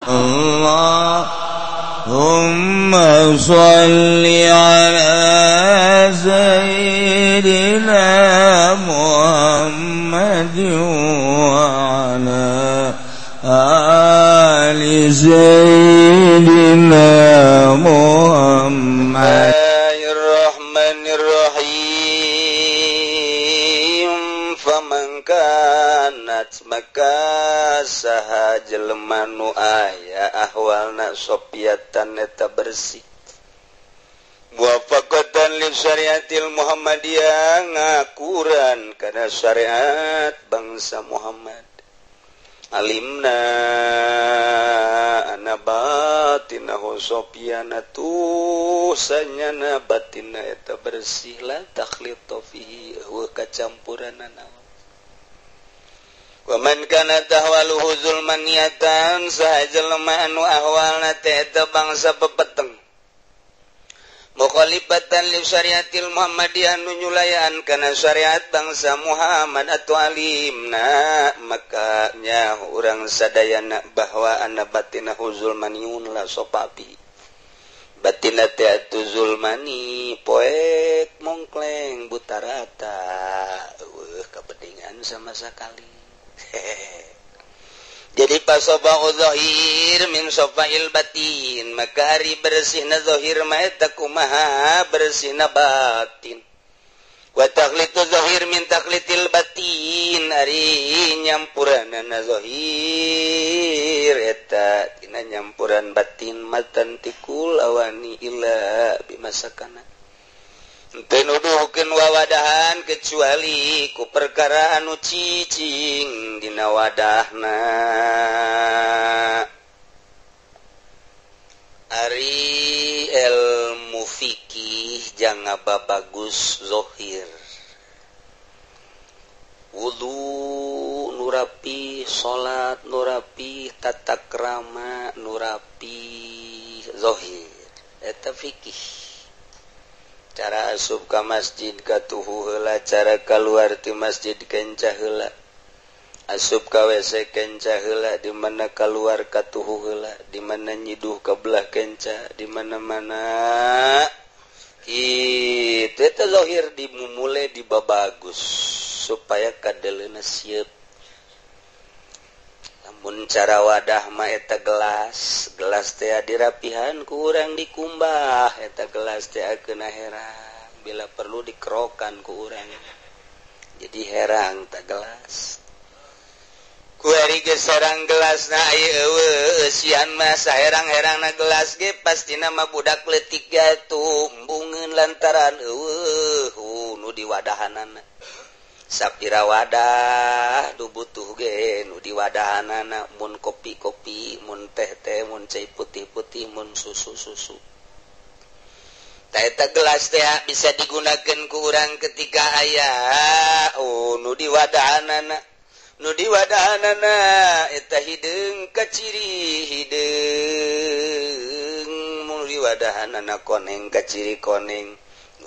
اللهم صل على سيدنا محمد وعلى آل سيدنا محمد. الرحمن الرحيم. فمن كانت maka saha jelema nu aya ahwalna sopiatan eta bersih muwafaqatan li syariatil Muhammadiyah ngakuran kana syariat bangsa Muhammad alimna anna batinahu sopiana tu sanyana batinna eta bersih la takhlitu fihi wa kacampuranana. Wa man kana tahwaluhu zulmaniyatan saha jelema anu ahwalna teh eta bangsa pepeteng mukhalifatan li syariatil Muhammadiyah nu nyulayan kana syariat bangsa Muhammad atau alimna maka nya urang sadayana bahwa anna batinahu zulmaniyun la sopapi batina teh atuh zulmani poek mongkleng buta rata eueuh kabedingan sama sakali. Jadi pasobau zahir min sofail batin maka hari bersihna zahir ma eta kumaha bersihna batin wa takhlitu zahir min takhlitil batin ari nyampuranana zahir eta tina nyampuran batin matan tikul awani illa bimasakana teu nuduhkeun wawadahan kecuali ku perkara anu cicing dina wadahna. Ari ilmu fikih jangan babagus zohir wudu nurapi salat nurapi tata krama nurapi zohir eta fikih. Cara asup ka masjid katuhu heula, cara kaluar ti masjid kenca heula, asup ka WC kenca heula, di mana kaluar katuhu heula, di mana nyiduh ka belah kenca, di mana-mana kitu eta zahir dimumule dibabagus supaya kadeleuna sieup. Lamun cara wadah mah eta gelas, gelas teh dirapihan ku urang dikumbah, eta gelas teh keuna herang, bila perlu dikerokan ku urang. Jadi herang ta gelas. Ku ari geus herang gelasna ieu eueuh eusian mah saherang-herangna gelas ge pastina mah budak leutik ge atuh embungeun lantaran eueuh nu diwadahanana. Sapira wadah du butuh ge nu diwadahanana mun kopi-kopi mun teh-teh mun cai putih-putih mun susu-susu. Ta eta gelas teh bisa digunakeun ku urang ketika aya oh nu diwadahanana. Nu diwadahanana eta hideung kaciri hideung mun diwadahanana koneng kaciri koneng.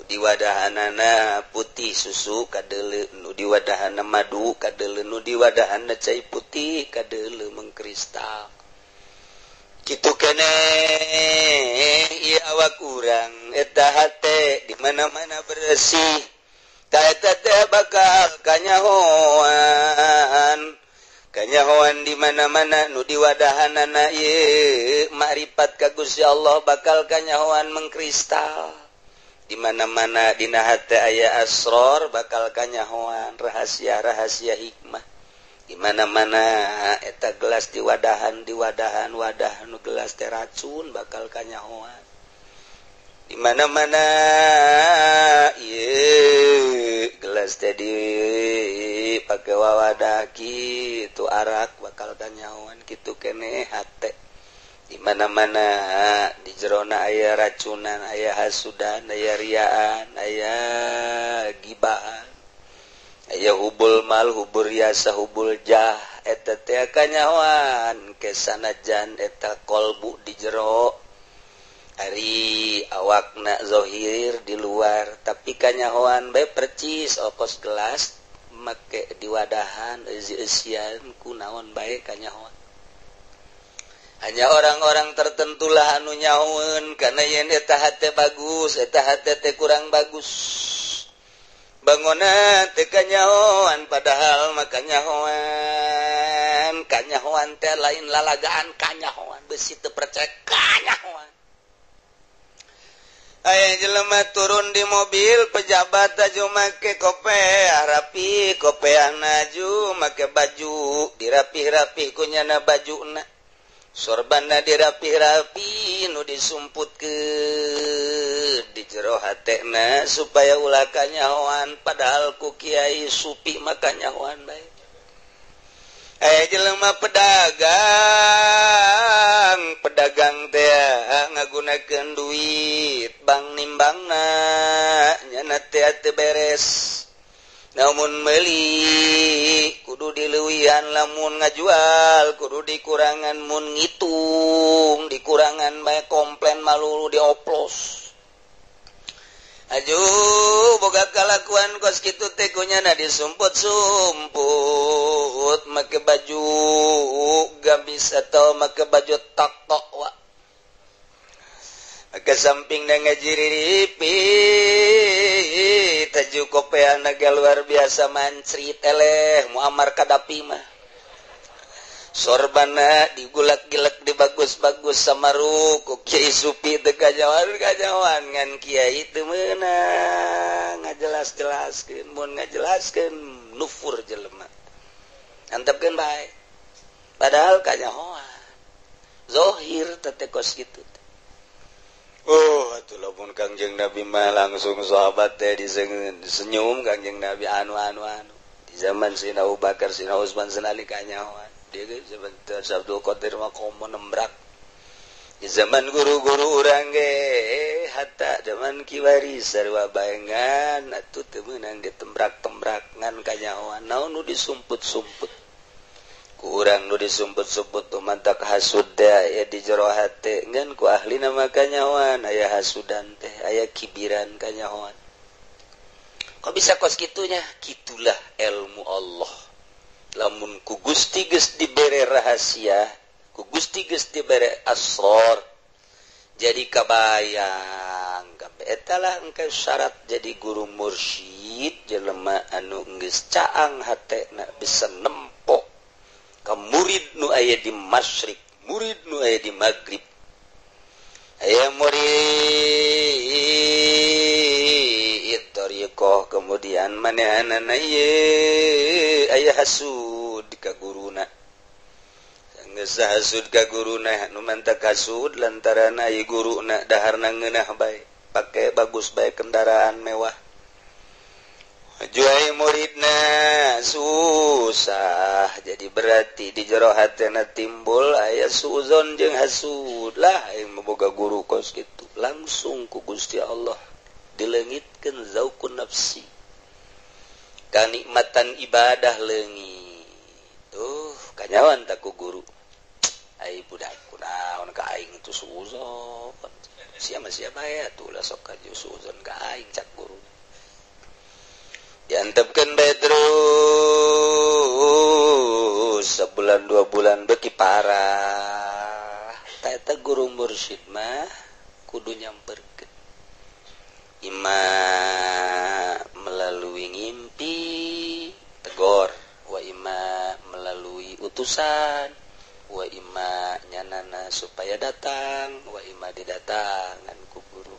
Diwadahanana putih susu kadeuleu nu diwadahana madu kadeuleu nu diwadahana cai putih kadeuleu mengkristal kitu keneh ieu awak urang eta hate di mana-mana bersih ta eta teh bakal kanyahoan kanyahoan di mana-mana nu diwadahanana ieu makrifat ka Gusti Allah bakal kanyahoan mengkristal di mana-mana dina hate aya asror bakal kanyahoan rahasia-rahasia hikmah di mana-mana eta gelas diwadahan diwadahan wadah nu gelas teh racun bakal kanyahoan di mana-mana ieu gelas teh dipake wawadah kitu arak bakal kanyahoan kitu keneh hate di mana-mana di jerona aya racunan aya hasudan aya riaan aya gibahan aya hubul mal hubul riasa hubul jah eta teh kanyahoan kesanajan eta kolbu di jero ari awakna zahir di luar tapi kanyahoan bae percis okos gelas make diwadahan eusian ku naon bae kanyahoan. Hanya orang-orang tertentulah anu nyahoeun kana yen eta hate bagus, eta hate teh kurang bagus. Bangunan teh kanyahoan padahal mah kanyahoan, kanyahoan teh lain lalagaan kanyahoan, besi teu percaya kanyahoan. Aya jelema turun di mobil pejabat aju make kopeah rapi, kopeahna aju make baju dirapih-rapih ku nyana bajuna. Sorbanna dirapih-rapi nu disumputkeun di jero hatena supaya ulah kanyahoan padahal ku kiai supi mah kanyahoan bae. Aya jelema pedagang, pedagang teh ngagunakeun duit bank nimbangna nyana teh teu beres. Namun meuli kudu dileuwihan lamun ngajual kudu dikurangan mun ngitung dikurangan bae komplain malulu dioplos. Aju boga kalakuan kos kitu teh kunyana disumput-sumput make baju gamis atau make baju tok-tok wa. Ke samping na ngajiriripi taju kopeana ge luar biasa mancrit eleh Muammar Kadapi mah. Sorbana digulak-gilek dibagus-bagus sama ruku Kiai Supi teu kanyahoan ngan kiai teu meunang ngajelas-jelaskeun mun ngajelaskeun nufur jelema. Antepkeun bae. Padahal kanyahoan. Zohir teh kos kitu. Oh, atuh lamun Kangjeng Nabi mah langsung sahabat teh disenyum Kangjeng Nabi anu anu anu. Di zaman Sayyidina Abu Bakar, Sayyidina Utsman, Sayyidina Ali kanyahoan. Dia ge zaman Abdul Qadir mah komo nembrak. Di zaman guru-guru urang ge hatta zaman kiwari sarua baengan atuh teu meunang ditembrak-tembrak ngan kanyahoan. Naon nu disumput-sumput. Ku urang nu disumput-sumput tu mantak hasud teh aya di jero hate ngan ku ahlina mah kanyahoan aya hasudan teh aya kibiran kanyahoan. Kok bisa kos kitunya? Kitulah ilmu Allah. Lamun ku Gusti geus dibere rahasia, ku Gusti geus dibere asror, jadi kabayang kabeh eta lah engke syarat jadi guru mursyid jelema anu geus caang hatena bisa nempo ka murid nu aya di masyrik, murid nu aya di maghrib. Aya murid thariqah kemudian manehanana ieu aya hasud ka guruna. Geus hasud ka guruna nu mantak hasud lantaran aya guruna daharna ngeunah bae, pake bagus bae kendaraan mewah. Juai muridna susah, jadi berarti di jero hatena timbul aya suuzon jeung hasud lah aing boga guru kos kitu langsung ku Gusti Allah dileungitkeun zauqun nafsi kanikmatan ibadah leungit. Tuh kanyawan tak ku guru ai budak kunaon ka aing tu suuzon sia mah sia bae atuh lah sok ka suuzon ka aing cak guru. Diantepkeun bae terus sebulan dua bulan beki parah. Eta guru mursyid mah kudu nyamperkeun ima melalui ngimpi tegor, wa ima melalui utusan, wa ima nyanana supaya datang, wa ima didatangan ku guru.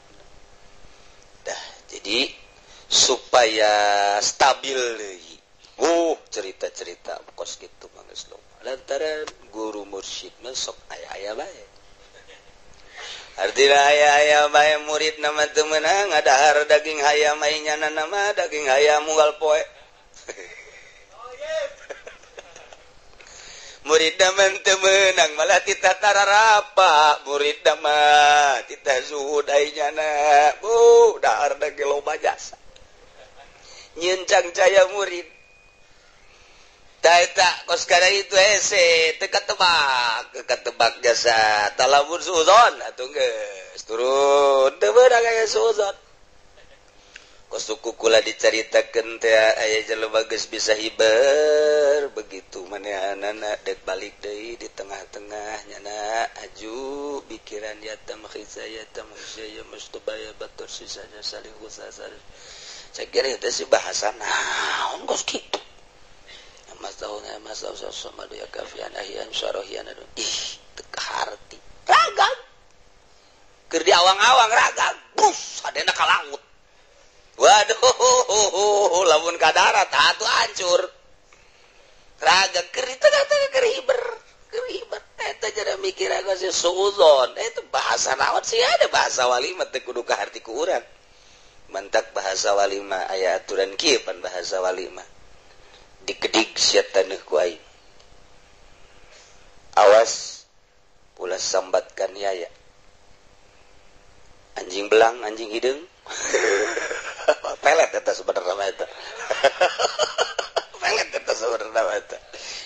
Dah jadi supaya stabil deui. Cerita-cerita kos kitu mah geus loba. Lantaran guru mursyid mah sok aya-aya bae. Artina aya-aya bae murid mah teu meunang ngadahar daging hayam ai nyanana mah daging hayam unggal poe. Murid mah teu meunang malah titah tararapa, murid mah titah zuhud ai nyana. Dahar daging loba jasa. Nyencang caya murid. Tak kos kada itu hese teu katebak jasa talamun suuzon atuh geus turun teu beunang aya suuzon. Kos kula dicaritakeun teh aya jelema geus bisa hiber begitu manehanana dek balik deui di tengah-tengah nyana aju pikiran yatam khizaya tamsya mustubaya batur sisanya saling khusasar. Saya kira itu sih bahasa naon kos kitu. Mas tahu mas tahu sama dia kafian ahian syarahian aduh ih teu kaharti. Ragam. Keur di awang-awang ragam. Bus adena ka laut. Waduh, lamun ka darat atuh hancur. Raga keur di tengah-tengah keur hiber, keur hiber. Eta jadi mikir aku sih suudzon. Eta bahasa naon sih ada bahasa wali mah teu kudu kaharti ku urang. Mantak bahasa wali mah aya aturan kieu pan bahasa wali mah. Dikedig sia taneuh ku aing. Awas ulah sambatkan yaya. Anjing belang, anjing hideung. Pelet eta sebenarnya mah eta. Pelet eta sebenarnya mah eta.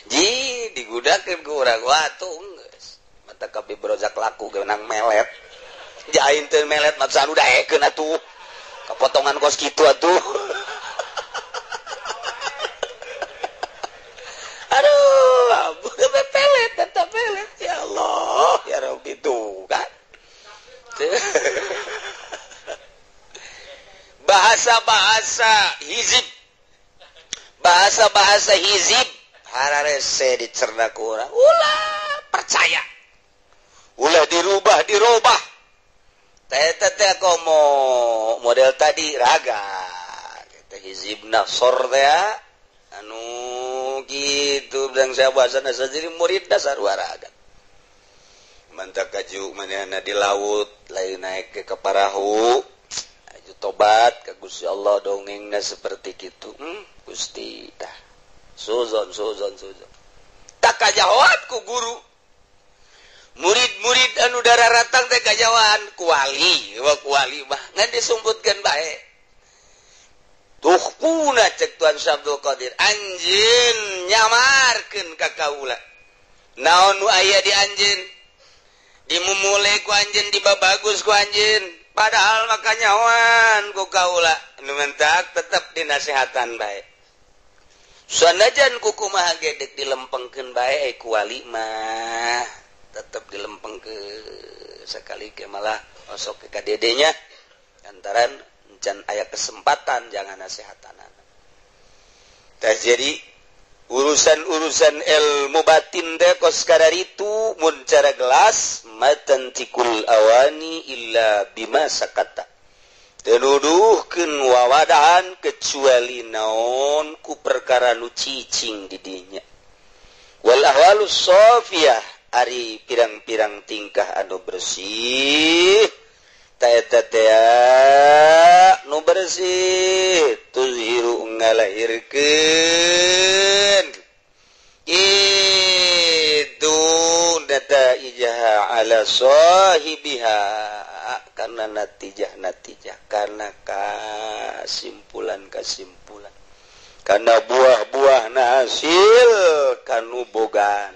Ji digudakeun ku urang watu geus. Mata kapi brojak laku geunang melet. Ji aing teu melet mah anu daekeun atuh. Kapotongan kos kitu atuh. Aduh, ampun pelet eta pelet ya Allah, ya Rabbi tuh kan. Bahasa-bahasa hizib, bahasa-bahasa hizib hararese dicerna ku urang, ulah percaya, ulah dirubah dirubah. Teh teh komo model tadi raga, kita hizib nasor teh anu gitu bilang saya bahasa nasa jadi murid dasar waraga. Mantak kaju manehna di laut lain naik ke parahu. Tobat ke Gusti Allah dongengna seperti gitu. Gusti dah. Suzon suzon suzon. Tak kajawab ku guru. Murid-murid anu dararatang teh kajawaan ku wali, wa ku wali mah ngan disumputkeun bae. Tuhpuna cek Tuan Syabdul Qadir, anjeun nyamarkeun ka kaula. Naon nu aya di anjeun? Dimumule ku anjeun, dibabagus ku anjeun. Padahal maka nyawan ku kaula nu mentak tetep dinasehatan bae. Sanajan ku kumaha ge deuk dilempengkeun bae ku wali mah tetep dilempengkeun sakali ge malah osok ke kadedenya lantaran encan aya kesempatan jangan nasehatanana. Tah jadi urusan-urusan ilmu batin teh kos kadaritu mun cara gelas matantikul awani illa bima sakata. Teu nuduhkeun wawadahan kecuali naon ku perkara nu cicing di dinya. Wal ahwalus safiyah ari pirang-pirang tingkah anu bersih ta eta teh nu bersih tuzhiru ngalahirkeun itu data ijaha ala sahibiha karena natijah-natijah karena kesimpulan-kesimpulan karena buah-buah hasil kanu bogan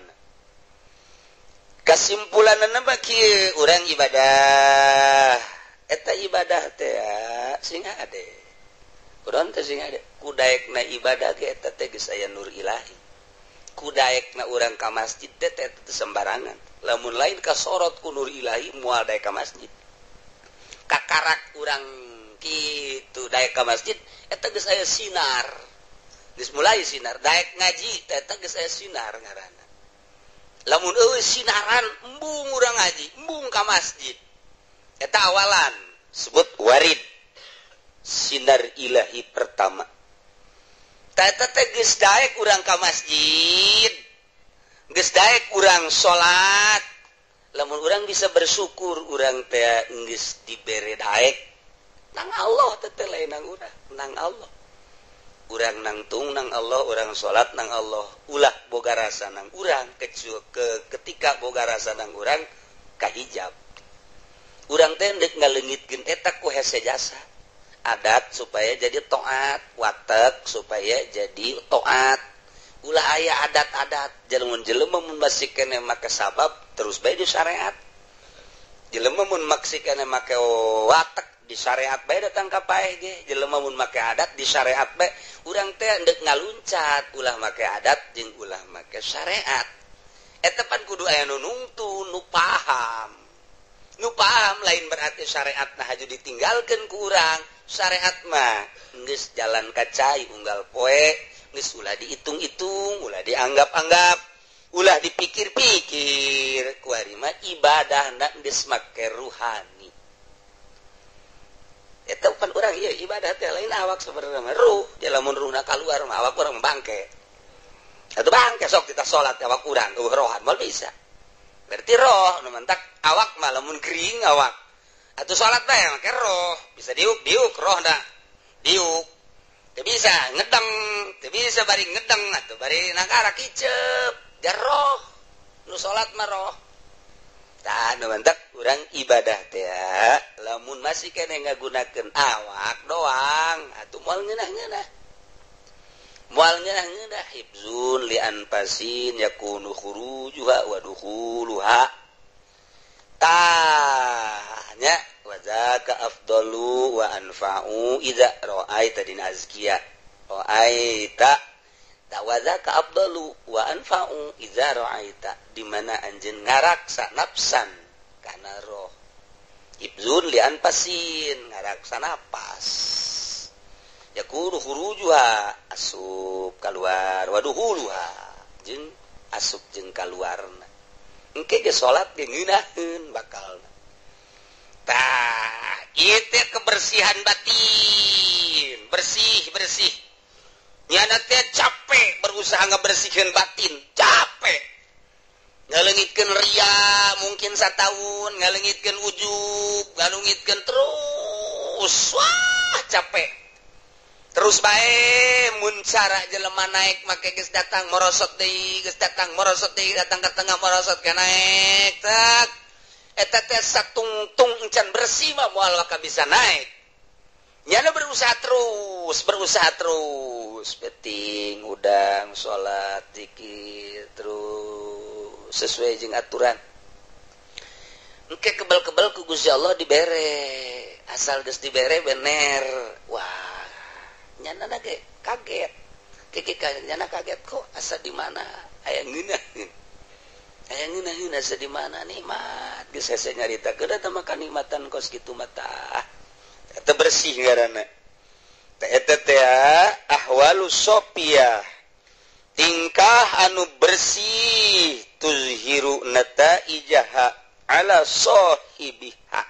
kesimpulanna mah kieu urang ibadah eta ibadah teh sing ade urang teh sing ade kudaekna ibadah ge eta teh geus aya nur ilahi kudaekna urang ka masjid teh teh sembarangan lamun lain kasorot ku nur ilahi moal daek ka masjid kakarak urang kitu daek ka masjid eta geus aya sinar geus mulai sinar daek ngaji teh eta geus aya sinar ngaranna lamun eueuh sinaran embung urang ngaji embung ka masjid eta awalan sebut warid sinar ilahi pertama teh teh geus daek urang ka masjid geus daek urang salat lamun urang bisa bersyukur urang teh geus dibere daek nang Allah teh teh lain nang urang nang Allah urang nangtung nang Allah urang salat nang Allah ulah boga rasa nang urang ketika boga rasa nang urang kahijab urang teh deuk ngaleungitkeun eta ku hese jasa adat supaya jadi taat watek supaya jadi taat ulah aya adat-adat jelema jelema mun masih keneh make sabab terus bae di syariat jelema mun maksi keneh make watek Di syariat bae datang ka paeh ge jelema mun make adat di syariat bae urang teh endek ngaluncat ulah make adat jeung ulah make syariat. Eta pan kudu aya nu nungtun, nu paham. Nu paham lain berarti syariat nah haju ditinggalkeun ku urang. Syariat mah geus jalan ka cai unggal poe, geus ulah dihitung-hitung, ulah dianggap-anggap, ulah dipikir-pikir. Kuari mah ibadahna geus make ruhani. Eta pan urang ieu ibadah teh lain awak sebenarnya mah ruh, lamun ruhna kaluar mah awak urang bangke. Atuh bangke sok kita salat awak urang eueuh rohan moal bisa. Berarti roh nu mentak awak mah lamun kering awak. Atuh salat bae make roh, bisa diuk-diuk rohna. Diuk. Teu bisa ngedeng, teu bisa bari ngedeng atuh bari nangkara kicep, jar roh. Nu salat mah roh. Tah nu mentak urang ibadah teh lamun masih keneh ngagunakeun awak doang atuh moal ngeunah-ngeunah. Moal ngeunah-ngeunah hibzun li anfasin yakunu khurujuha wa dukhuluha. Tah nya wa zaka afdalu wa anfa'u idza ra'aita din azkiya. Ra'aita tawazaka afdalu wa anfa'u idza ra'aita di mana anjeun ngaraksa nafsan kana roh. Ibzun li anfasin ngaraksa napas. Yakunu khurujuha asup kaluar wa dukhuluha jeung asup jeung kaluarna. Engke ge salat ge ngeunaheun bakalna. Tah, ieu teh kebersihan batin, bersih-bersih. Nyana teh capek berusaha ngebersihkeun batin, capek. Ngalengitkeun ria mungkin sataun, ngalengitkeun ujub, ngalengitkeun terus. Wah, capek. Terus bae mun cara jelema naik make geus datang merosot deui, geus datang merosot deui, datang ke tengah merosot ke naik, tak. Eta teh satungtung encan bersih mah moal waka bisa naik. Nyana berusaha terus, peting, udang, salat, zikir terus sesuai jeung aturan. Engke kebal-kebal ku Gusti Allah dibere, asal geus dibere bener. Wah, nyana ge kaget. Keke nyana kaget kok asa di mana? Aya ngeunaheun. Aya ngeunaheun asa di mana nikmat. Geus hese nyaritakeun eta mah kanikmatan kos kitu mah tah. Eta bersih ngaranna. Teh eta teh ahwalus sofiyah. Tingkah anu bersih tuzhiru nataijaha ala sahibiha.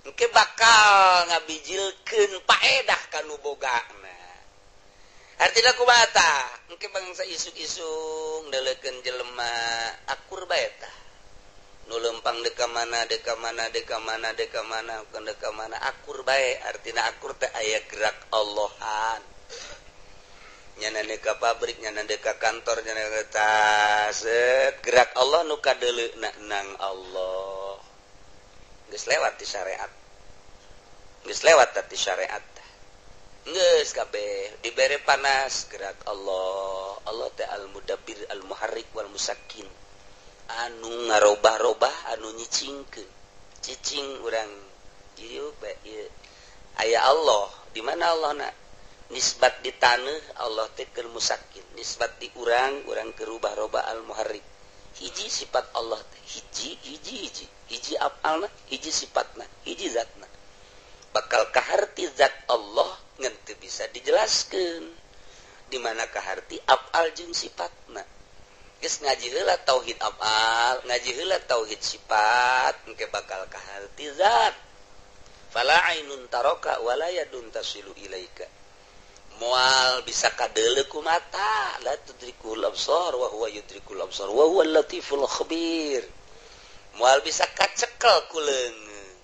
Engke bakal ngabijilkeun paedah ka nu bogana. Artina kumaha tah? Engke bangsa isuk-isuk neuleukeun jelema akur bae tah. Nu lempang deka mana, deka mana, deka mana, deka mana, deka mana akur bae. Artina akur teh aya gerak Allahan. Nyana deka pabrik, nyana deka kantor, nyana deka tas, gerak Allah nu kadeuleuna nang Allah. Geus lewat di syariat. Geus lewat di syariat. Geus kabeh dibere panas gerak Allah. Allah teh al-mudabbir al-muharrik wal musakkin. Anu ngarobah-robah, anu nyicingkeun. Cicing urang ieu bae ieu. Aya Allah, di mana Allah na? Nisbat di taneuh Allah teh keur musakkin, nisbat di urang, urang keur rubah-robah al-muharrik. Hiji sifat Allah teh hiji hiji hiji, hiji afalna, hiji sifatna, hiji zatna. Bakal kaharti zat Allah ngan teu bisa dijelaskeun. Di mana kaharti afal jeung sifatna. Geus ngaji heula tauhid afal, ngaji heula tauhid sifat, engke bakal kaharti zat. Fala ainun taraka wala yadun tasilu ilaika. Moal bisa kadeuleu ku mata, la tudrikul absar wa huwa yudrikul absar wa huwal latiful khabir. Moal bisa kacekel ku leungeun.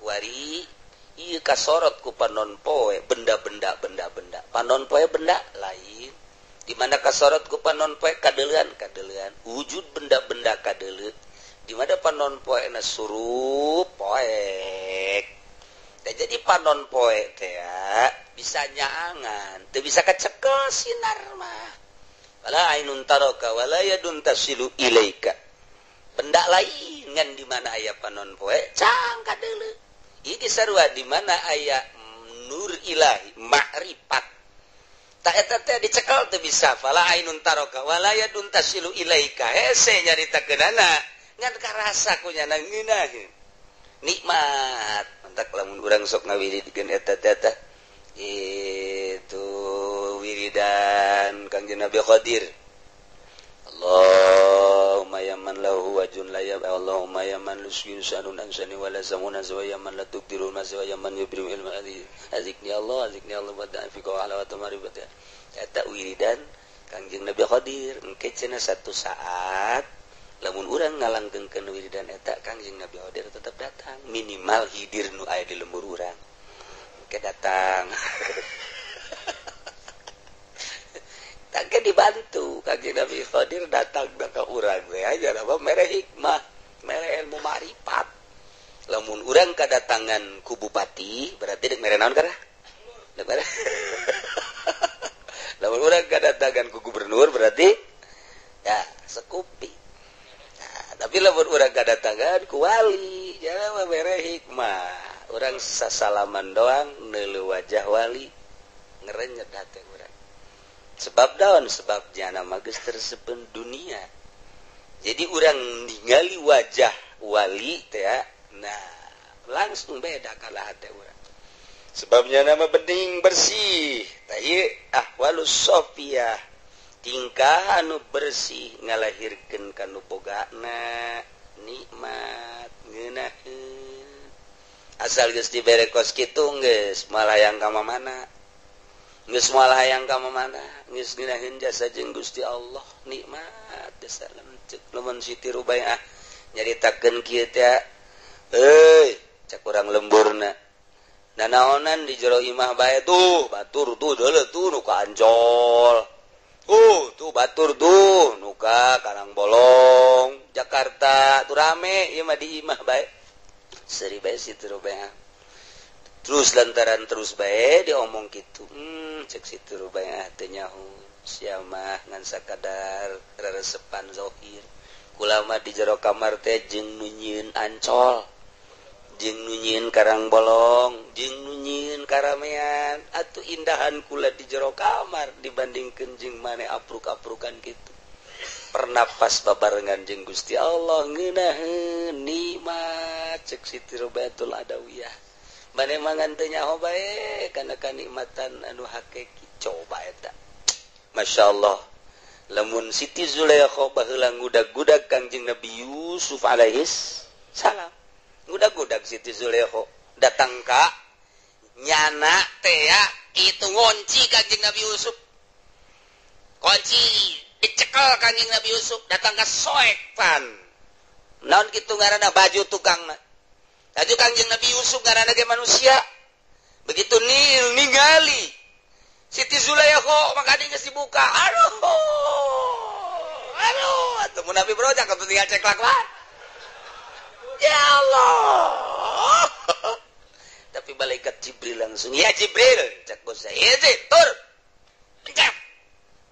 Wari ieu kasorot ku panon poe, benda-benda benda-benda. Panon poe benda lain. Di mana kasorot ku panon poe kadeuleuan kadeuleuan, wujud benda-benda kadeuleu. Di mana panon poe na surup poek. Teh jadi panon poe teh bisa nyaangan, teu bisa kacekel sinar mah. Wala ainun taraka wala yadun tasilu ilaika. Benda lain ngan di mana aya panon poe cang kadeuleu. Ieu sarua di mana aya nur ilahi ma'rifat. Tak eta teh dicekel teu bisa fala ainun taraka wala yadun tasilu ilaika. Hese nyaritakeunana ngan karasa ku nyana ngeunaheun. Nikmat. Mantak lamun urang sok ngawiridkeun eta teh tah. Itu wiridan Kangjeng Nabi Khadir. Allahumma ya man lahu wajhun la ya Allahumma ya man lusyin sanun ansani wala zamuna wa ya man la tubdiru ma wa ya man yubrimu ilma azikni Allah wa ta'fika wa ala wa tamaribata. Eta wiridan Kangjeng Nabi Khadir engke cenah satu saat lamun urang ngalangkeungkeun wiridan eta Kangjeng Nabi Khadir tetap datang, minimal hidir nu aya di lembur urang. Engke datang. Tangke dibantu Kangjeng Nabi Khadir datang ka urang we aja apa mere hikmah, mere ilmu ma'rifat. Lamun urang kadatangan ku bupati berarti deuk mere naon kana? Deuk mere. Lamun urang kadatangan ku gubernur berarti ya sekupi. Nah, tapi lamun urang kadatangan ku wali, jangan mere hikmah. Urang sasalaman doang neuleuh wajah wali ngerenyet hate urang. Sebab daun sebab jana magis tersepen dunia. Jadi orang ningali wajah wali teh, nah langsung beda kalah hati orang. Sebabnya nama bening bersih, tah ahwalus sofiyah, tingkah anu bersih ngalahirkeun kanu bogana nikmat ngeunaheun. Asal geus dibere kos kitu geus malayang ka mana? Geus moal hayang ka mana geus ngeunaheun jasa jeung Gusti Allah nikmat salam ceuk lamun Siti Rubaiah nyaritakeun kieu teh euy cak urang lemburna nanaonan di jero imah bae tuh batur tuh deuleu tuh nu ka Ancol tuh batur tuh nu ka Karang Bolong Jakarta tuh rame ieu mah di imah bae seuri bae Siti Rubaiah. Terus lantaran terus bae diomong gitu. Cek Siti Rubaiah teh nyaho sia mah ngan sakadar reresepan zohir. Kula mah di jero kamar teh jeung nu nyieun Ancol, jeung nu nyieun Karang Bolong, jeung nu nyieun karamean. Atuh indahan kula di jero kamar dibandingkeun jeung maneh apruk-aprukan kitu. Pernapas babarengan jeung Gusti Allah ngeunaheun nikmat cek Siti Rubaiatul Adawiyah. Mane mangan teu nyaho bae kana kanikmatan anu hakiki coba eta. Masya Allah. Lamun Siti Zulaikha baheula ngudag-gudag Kangjeng Nabi Yusuf alaihis salam. Ngudag-gudag Siti Zulaikha datang ka nyana teh itu ngonci Kangjeng Nabi Yusuf. Kunci dicekel Kangjeng Nabi Yusuf datang ka soek pan. Naon kitu ngaranna baju tukangna. Laju Kangjeng Nabi Yusuf ngaranna ge manusia. Begitu nil ningali Siti Zulaikha maka geus dibuka. Aduh. Aduh, atuh mun Nabi brojak atuh tinggal ceklak wae. Ya Allah. Tapi malaikat Jibril langsung, "Ya Jibril," cak bos saya, "Ya tur." Pencet.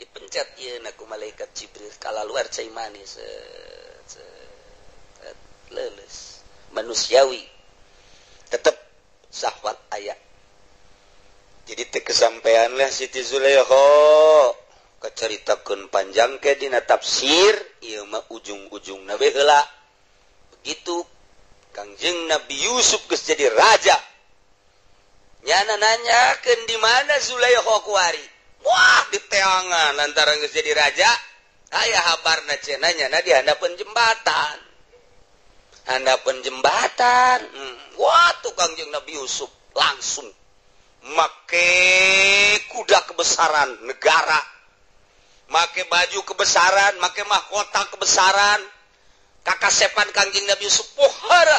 Dipencet ieu na ku malaikat Jibril kalaluar cai manis. Leuleus. Manusiawi tetap syahwat aya. Jadi teu kesampean lah Siti Zulaikha kacaritakeun panjang ke dina tafsir ieu mah ujung-ujungna we heula. Begitu Kangjeng Nabi Yusuf geus jadi raja, nyana nanyakeun di mana Zulaikha kuari. Wah, diteangan lantaran geus jadi raja aya habarna cenah nyana di handapeun jembatan. Handapeun jembatan. Wah, tukang jeung Nabi Yusuf langsung make kuda kebesaran negara, make baju kebesaran, make mahkota kebesaran. Kakasepan Kangjeng Nabi Yusuf pohara.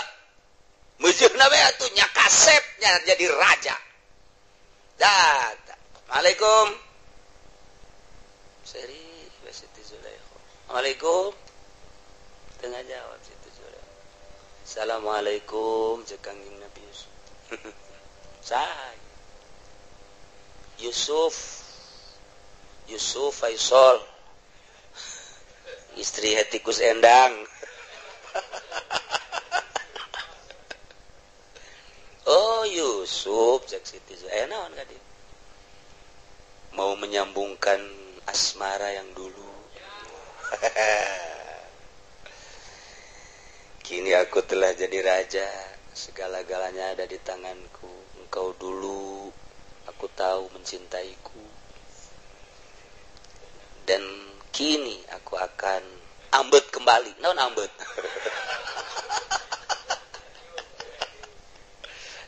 Meujeunna we atuh nya kasepnya jadi raja. Datang. Assalamualaikum. Seri Siti Zulaikha. Assalamualaikum. Tengah jawab Siti Zulaikha. Assalamualaikum cek Kangjeng Nabi Yusuf. Say. Yusuf Yusuf Faisal. Istri hetikus Endang. cek Siti aya naon ka dieu mau menyambungkan asmara yang dulu. Kini aku telah jadi raja, segala-galanya ada di tanganku. Engkau dulu aku tahu mencintaiku, dan kini aku akan ambet kembali. Naon ambet?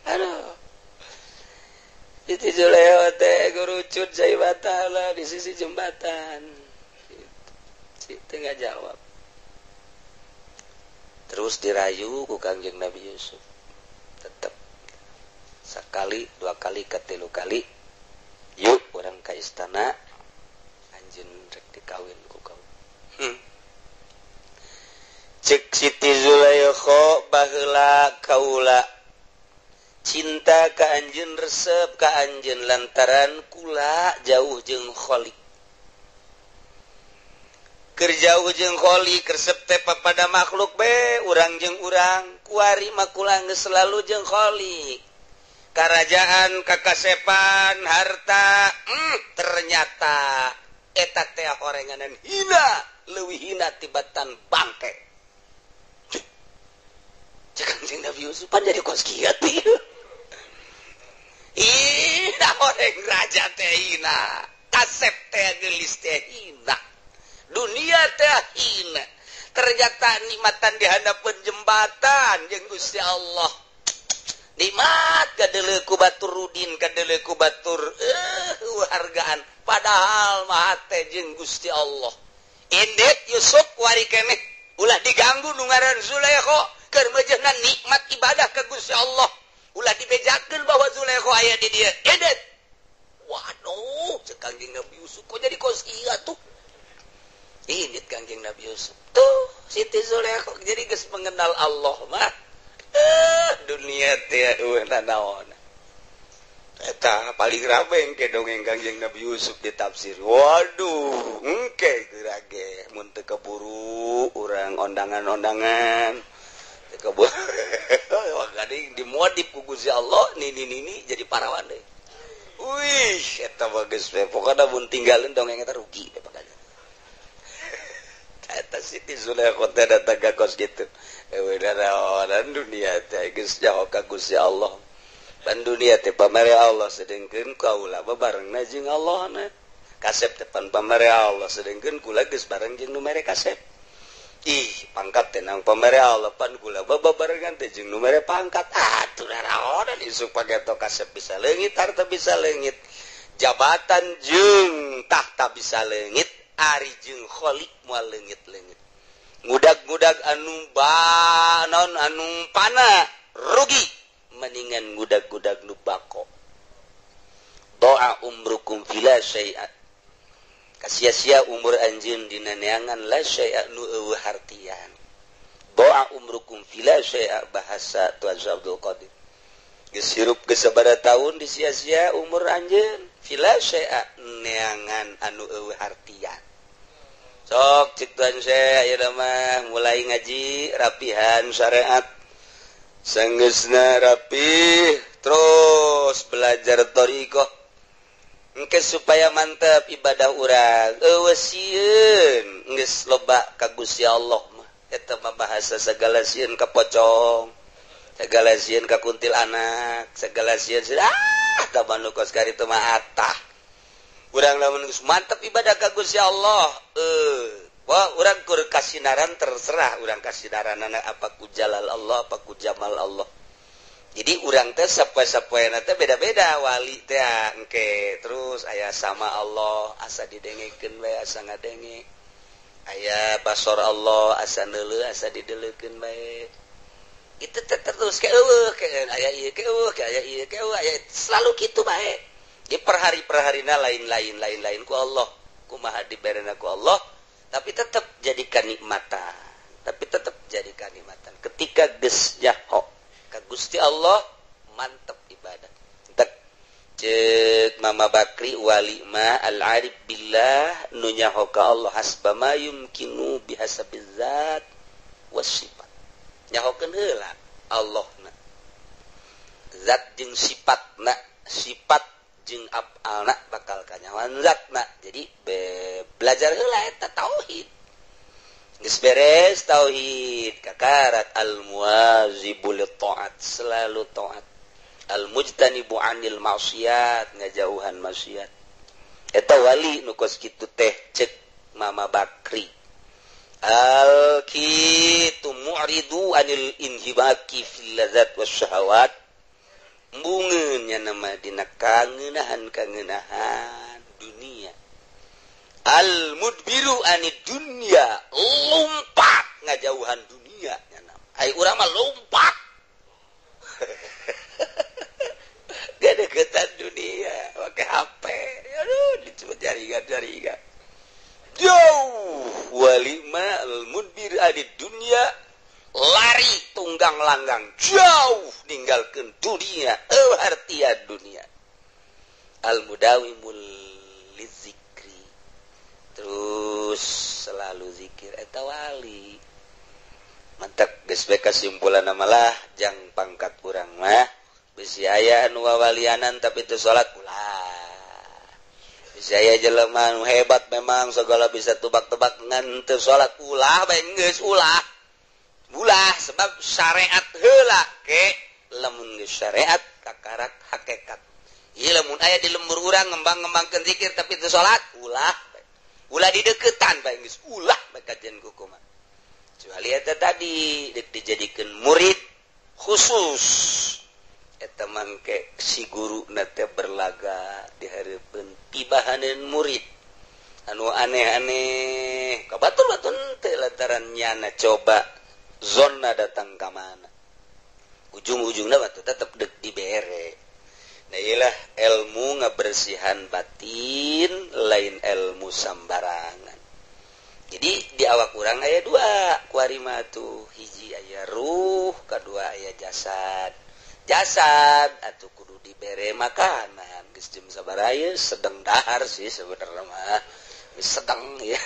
Aduh. Siti Zulaikha teh gurucut jaibatala di sisi jembatan. Siti nggak jawab. Terus dirayu ku Kangjeng Nabi Yusuf. Tetep sekali, dua kali, katilu kali. Yuk urang ka istana, anjeun rek dikawin ku kau. Cek Siti Zulaikha baheula kaula cinta ka anjeun, resep ka anjeun lantaran kula jauh jeung Khalik. Keur jauh jeung Khalik resep teh pada makhluk be urang jeung urang kuari mah kula geus selalu jeung Khalik. Karajaan kakasepan harta ternyata eta teh horenganan hina leuwih hina tibatan bangke. Cek Kangjeng Nabi Yusuf pan jadi kos kieu teh. Ina horeng raja teh hina, kasep teh geulis teh hina, dunia teh hina. Ternyata nikmatan di handapeun jembatan jeung Gusti Allah. Nikmat kadeuleu ku batur rudin, kadeuleu ku batur hargaan, padahal mah teh jeung Gusti Allah. Indet Yusuf wari keneh ulah diganggu nu ngaran Zulaikha keur meujeuhna nikmat ibadah ka Gusti Allah. Ulah dibejakeun bahwa Zulaikha aya di dieu. Edet. Waduh, cek Kangjeng Nabi Yusuf kok jadi kos ieu tuh. Indit Kangjeng Nabi Yusuf. Tuh, Siti Zulaikha jadi geus mengenal Allah mah. Dunia teh eueuh nanaon. Eta paling rame engke dongeng Kangjeng Nabi Yusuf ditafsir. Waduh, engke geura ge mun teu keburu urang ondangan-ondangan. Keburu gading dimodif ku Gusti Allah nini-nini jadi parawan deui. Wih, eta mah geus we pokona mun tinggalin dongeng eta rugi we pokona. Eta Siti Zulaikha teh datang ka kos kitu. Eueuh nanaonan dunia teh geus nyaho ka Gusti Allah. Ban dunia teh pamere Allah sedengkeun kaula babarengna jeung Allah na. Kasep teh pan pamere Allah sedengkeun kula geus bareng jeung nu mere kasep. Ih, pangkat teh nang pamere Allah pan kula babarengan teh jeung nu mere pangkat. Atuh naraonan isuk pageto kasep bisa leungit, harta bisa leungit, jabatan jeung tahta bisa leungit, ari jeung Khalik moal leungit-leungit. Ngudag-ngudag anu banon anu pana rugi, mendingan ngudag-ngudag nu bako. Doa umrukum fila syai'a. Sia-sia umur anjeun dina neangan la syai'a nu eueuh hartian. Doa umrukum fila syai'a bahasa Tuan Abdul Qadir. Geus hirup geus sabaraha taun disia-sia umur anjeun fila syai'a neangan anu eueuh hartian. Sok cik Tuan Syekh ayeuna mah mulai ngaji rapihan syariat. Sanggeusna rapih terus belajar thariqah. Engke supaya mantep ibadah urang eueuh sieun geus loba ka Gusti Allah mah eta mah bahasa segala sieun ka pocong, segala sieun ka kuntilanak, segala sieun ah da nu kos kitu mah atah. Urang lamun geus mantep ibadah ka Gusti Allah wah urang kur kasinaran terserah urang kasinaranana apa ku jalal Allah apa ku jamal Allah. Jadi urang teh sapoe-sapoena teh beda-beda wali teh engke terus aya sama Allah asa didengekeun we asa ngadenge, aya basor Allah asa neuleuh asa dideleukeun bae. Itu teh terus ke eueuh ke aya ieu ke eueuh ke aya ieu ke eueuh aya selalu kitu bae. Di perhari-perharina lain-lain lain-lain ku Allah, kumaha diberena ku Allah, tapi tetep jadi kanikmatan. Tapi tetep jadi kanikmatan. Ketika geus nyaho ka Gusti Allah mantep ibadah. Entek cek Mama Bakri wali ma al-arif billah nu nyaho ka Allah hasba ma yumkinu bihasabiz zat was sifat. Nyahokeun heula Allah na. Zat jeung sifatna sifat jeung afalna bakal kanyahoan zatna. Jadi belajar heula eta tauhid. Geus beres tauhid kakarat al-muwazibul taat, selalu taat. Al-mujtanibu anil maksiat, ngajauhan maksiat. Eta wali nu kos kitu teh cek Mama Bakri. Al-kitu mu'ridu anil inhibaki fil ladzat wasyahawat. Embungeun nya nama dina kangenahan-kangenahan dunia. Al-mudbiru anid dunya, lompat ngajauhan dunia nya nama. Ai urang mah lompat. Gak deketan dunia, pakai HP. Aduh, disebut jaringan-jaringan. Jauh walima al-mudbir anid dunya, lari tunggang langgang jauh ninggalkeun dunia, artia dunia. Al-mudawimul lizikri, terus selalu zikir eta wali. Mantak geus bae kasimpulanna malah jang pangkat urang mah bisi aya anu wawalianan tapi teu salat ulah. Bisi aya jelema anu hebat memang segala bisa tebak-tebak ngan teu salat ulah bae geus ulah. Ulah sebab syariat heula ke lamun geus syariat kakarak hakikat. Ieu lamun aya di lembur urang ngembang-ngembangkeun zikir tapi teu salat ulah bae. Ulah dideukeutan bae geus ulah bae kajian kumaha. Kecuali eta tadi deuk dijadikeun murid khusus. Eta mangke si guru na teh berlaga di hareupeun tibahaneun murid anu aneh-aneh ka batur-batur teh lantaran nyana coba zona datang ka mana ujung-ujungna mah tetep deuk dibere. Nah ieu lah ilmu ngabersihan batin lain ilmu sambarangan. Jadi di awak urang aya dua kuari mah tuh, hiji aya ruh, kadua aya jasad. Jasad atuh kudu dibere makanan geus jam sabaraha ieu sedeng dahar sih sebenarnya mah geus sedeng ya.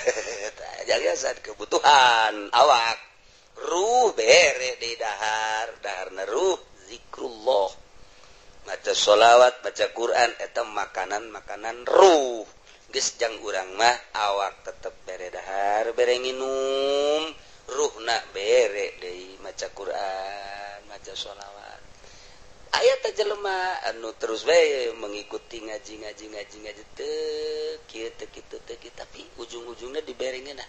Jasad kebutuhan awak, ruh bere di dahar, daharna ruh zikrullah, maca sholawat, baca Quran eta makanan-makanan ruh. Geus jang urang mah awak tetep bere dahar, bere nginum, ruhna bere deui maca Quran, maca sholawat. Aya teh jelema anu terus bae mengikuti ngaji teu kieu teu kitu teu kieu tapi ujung-ujungna dibere ngeunah.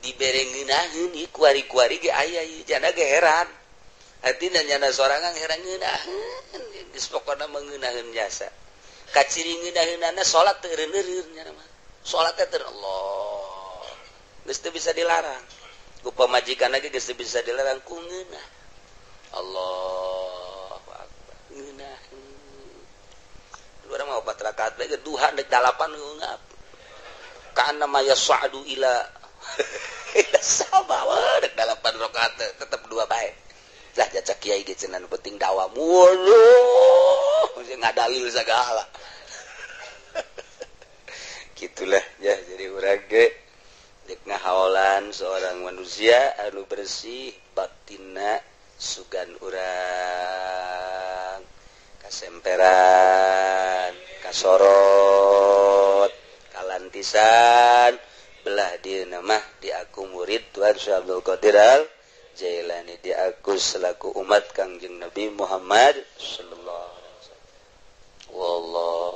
Dibere ngeunaheun ieu kuari-kuari ge aya ieu jana ge heran. Artina nyana sorangan heran ngeunaheun geus pokona mengeunaheun jasa. Kaciri ngeunaheunana salat teu eureun-eureun nya mah. Salat teh teu Allah. Geus teu bisa dilarang. Ku pamajikan ge geus teu bisa dilarang ku ngeunah. Allah urang mah 4 rakaat bae ge duha deuk 8 ngeup. Kana maya sa'du ila ila sama deuk 8 rakaat tetep 2 bae. Lah jacak kiai ge cenah nu penting dawam. Waduh, ngadalil sagala. Gitulah ya jadi urang ge deuk ngahaolan seorang manusia anu bersih batinna sugan urang kasemperan, kasorot, kalantisan, belah dieuna mah diaku murid Tuhan Syekh Abdul Qadir Al Jailani, diaku selaku umat Kangjeng Nabi Muhammad sallallahu alaihi wasallam. Wallahu